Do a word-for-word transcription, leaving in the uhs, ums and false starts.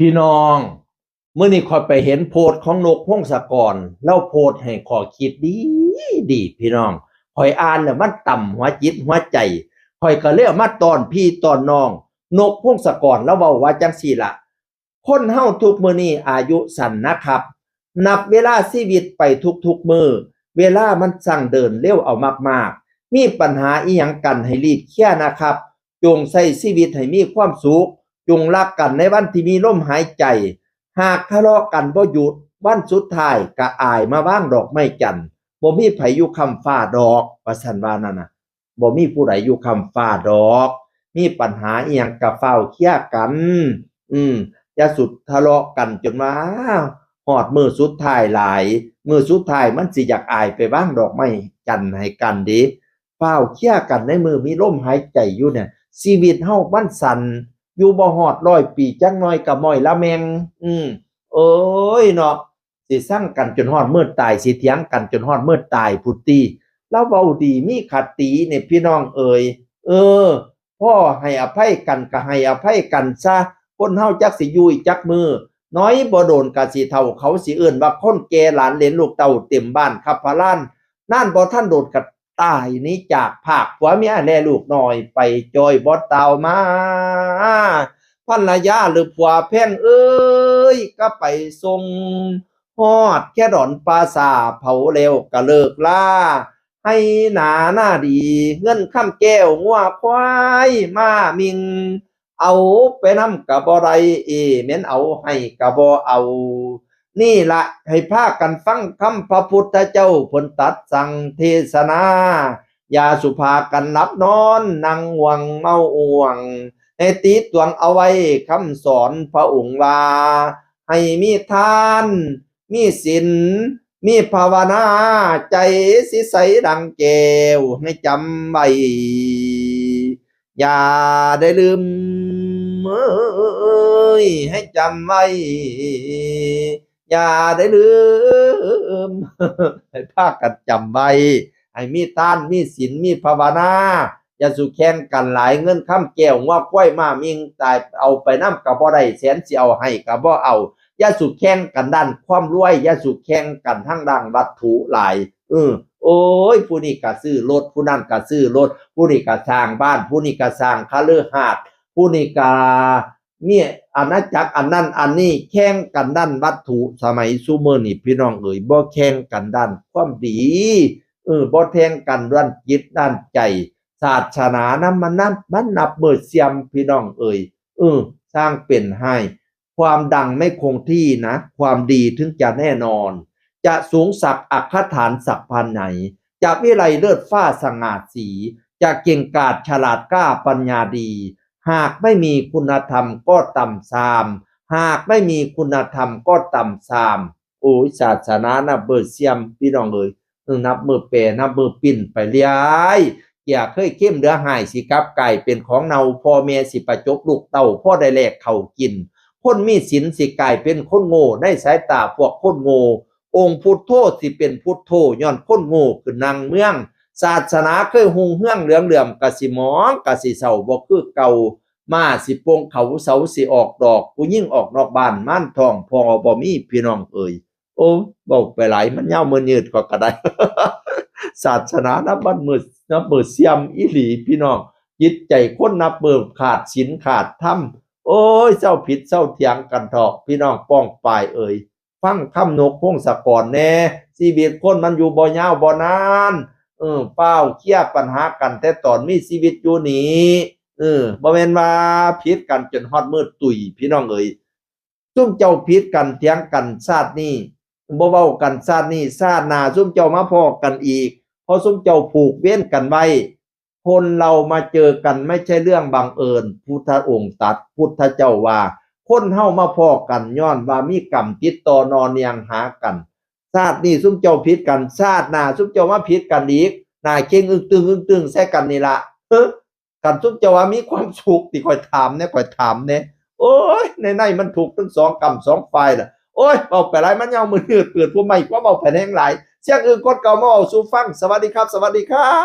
พี่น้อง มื้อนี้ข้อยไปเห็นโพสต์ของนกพงศกร ลาวโพสต์ให้ข้อยคิดดีดีพี่น้อง ข้อยอ่านแล้วมันต่ำหัวจิตหัวใจ ข้อยก็เลยเอามาตอนพี่ตอนน้อง นกพงศกรลาวเว้าว่าจั่งซี้ล่ะ คนเฮาทุกมื้อนี้อายุสั้นนะครับ นับเวลาชีวิตไปทุกๆมื้อ เวลามันช่างเดินเร็วเอามากๆ มีปัญหาอิหยังกันให้รีบเคลียร์นะครับ จงใช้ชีวิตให้มีความสุข จงรักกันในวันที่มีลมหายใจ หากทะเลาะกันบ่หยุด วันสุดท้ายก็อ้ายมาวางดอกไม้จันทร์ บ่มีไผอยู่ค้ำฟ้าดอก ว่าซั่นว่านั่นน่ะ บ่มีผู้ใดอยู่ค้ำฟ้าดอก มีปัญหาอิหยังก็ฟ้าวเคลียร์กัน อืม อย่าสุดทะเลาะกันจนว่าฮอดมื้อสุดท้ายหลาย มื้อสุดท้ายมันสิอยากอ้ายไปวางดอกไม้จันทร์ให้กันเด้ ฟ้าวเคลียร์กันในมื้อมีลมหายใจอยู่เนี่ย ชีวิตเฮามันสั้น อยู่บ่ฮอดร้อยปี จักหน่อยก็ม้อยละแม่ง อืม เอ้ยเนาะ สิซังกันจนฮอดมื้อตาย สิเถียงกันจนฮอดมื้อตายพุ้นติ ลาวเว้าดีมีคติเนี่ยพี่น้องเอ๋ย เออ พ้อให้อภัยกันก็ให้อภัยกันซะ คนเฮาจักสิอยู่อีกจักมื้อ น้อยบ่โดนก็สิเฒ่า เขาสิเอิ้นว่าคนแก่ หลานเหลนลูกเต้าเต็มบ้านคับพะลาน นานบ่ทันโดนก็ตายหนีจากพรากผัวเมียและลูกน้อยไป จ้อยบ่ตาวมา ภรรยาหรือผัวแพงเอ้ย ก็ไปส่ง ฮอดแค่ดอนป่าช้า เผาแล้วก็เลิกลา ไฮ่นานาดี เงินคำแก้วงัวควายมามิง เอาไปนำก็บ่ได้ เอ แม่นเอาให้ก็บ่เอา นี่ละให้พากันฟังคำพระพุทธเจ้าเพิ่นตรัสสั่งเทศนา อย่าสุภากันหลับนอน นั่งง่วงเมาอ่วง ให้ตีตวงเอาไว้คำสอนพระองค์ว่า ให้มีทาน มีศีล มีภาวนา ใจสิใสดังแก้ว ให้จำไว้ อย่าได้ลืม เอ้ย ให้จำไว้ อย่าได้ลืม ให้พากันจำไว้ ให้มีทาน มีศีล มีภาวนา อย่าสู่แข่งกันหลาย เงินคำแก้วงัวควายมามิง ตายเอาไปนำก็บ่ได้ แสนสิเอาให้ก็บ่เอา อย่าสู่แข่งกันด้านความรวย อย่าสู่แข่งกันทางด้านวัตถุหลาย เออ โอ้ย ผู้นี้ก็ซื้อรถ ผู้นั้นก็ซื้อรถ ผู้นี้ก็สร้างบ้าน ผู้นี้ก็สร้างคฤหาสน์ ผู้นี้ก็มีอาณาจักรอันนั้นอันนี้ แข่งกันด้านวัตถุ สมัยซุมื้อนี้พี่น้องเอ๋ย บ่แข่งกันด้านความดี เออ บ่แข่งกันด้านจิตด้านใจ ศาสนานำมันนับ มันนับมื้อเสื่อมพี่น้องเอ๋ย เออ สร้างเป็นให้ ความดังไม่คงที่นะ ความดีถึงจะแน่นอน จะสูงสักอัคฐานสักพันไหน จะวิไลเลิศฟ้าสง่าสี จะเก่งกาจฉลาดกล้าปัญญาดี หากไม่มีคุณธรรมก็ต่ำซาม หากไม่มีคุณธรรมก็ต่ำซาม โอ้ย ศาสนานับมื้อเสื่อม พี่น้องเอ๋ย เออ นับมื้อแปร นับมื้อปิ้นไปเรื่อย เกลือเคยเค็มเหลือหายสิกลับกลายเป็นของเน่า พ่อแม่สิประจบลูกเต้า พอได้แลกข้าวกิน คนมีศีลสิกลายเป็นคนโง่ ในสายตาพวกคนโง่ องค์พุทโธสิเป็นพุทโธ ย้อนคนโง่ขึ้นนั่งเมือง ศาสนาเคยฮุ่งเฮืองเหลืองเหลื่อม กะสิหมอง กะสิเศร้าบ่คือเก่า ม้าสิป่งเขา เสาสิออกดอก ผู้หญิงออกนอกบ้าน มานท้องพ่อบ่มี พี่น้องเอ๋ย โอ้ เว้าไปหลาย มันยาวมือยืดก็ ก็ได้ ศาสนานับวันมือ นับมือเสื่อมอีหลีพี่น้อง จิตใจคนนับมือขาดศีลขาดธรรม โอ้ย เซาผิดเซาเถียงกันเถาะ พี่น้องป้องปายเอ๋ย ฟังคำนกพงศกรแน่ ชีวิตคนมันอยู่บ่ยาวบ่นาน เออ ฟ้าวเคลียร์ปัญหากันแต่ตอนมีชีวิตอยู่นี้ เออ บ่แม่นว่าผิดกันจนฮอดมืดตุย พี่น้องเอ๋ย ซุมเจ้าผิดกันเถียงกันชาตินี้ บ่เว้ากันชาตินี้ ชาติหน้าซุมเจ้ามาพ้อกันอีก เพราะซุมเจ้าผูกเวรกันไว้ คนเรามาเจอกันไม่ใช่เรื่องบังเอิญ พุทธองค์ตรัส พุทธเจ้าว่า คนเฮามาพ้อกันย้อนว่ามีกรรมติดต่อนอเนียงหากัน ชาตินี้ซุมเจ้าผิดกัน ชาติหน้าซุมเจ้ามาผิดกันอีก หน้าเข่งอึ้งตึงอึ้งตึงใส่กันนี่ละ เฮ้อ คันซุมเจ้าว่ามีความสุข ติข้อยถามแหน่ ข้อยถามแหน่ โอ้ย ในในมันทุกข์ทั้งสองกำสองฝ่ายล่ะ โอ้ย เว้าไปหลาย มันยาวมือยืด เปิดผู้ใหม่ ความเว้าแผ่นแห้งหลาย เสียงอื่นคนเก่ามาเว้าสู่ฟัง สวัสดีครับ สวัสดีครับ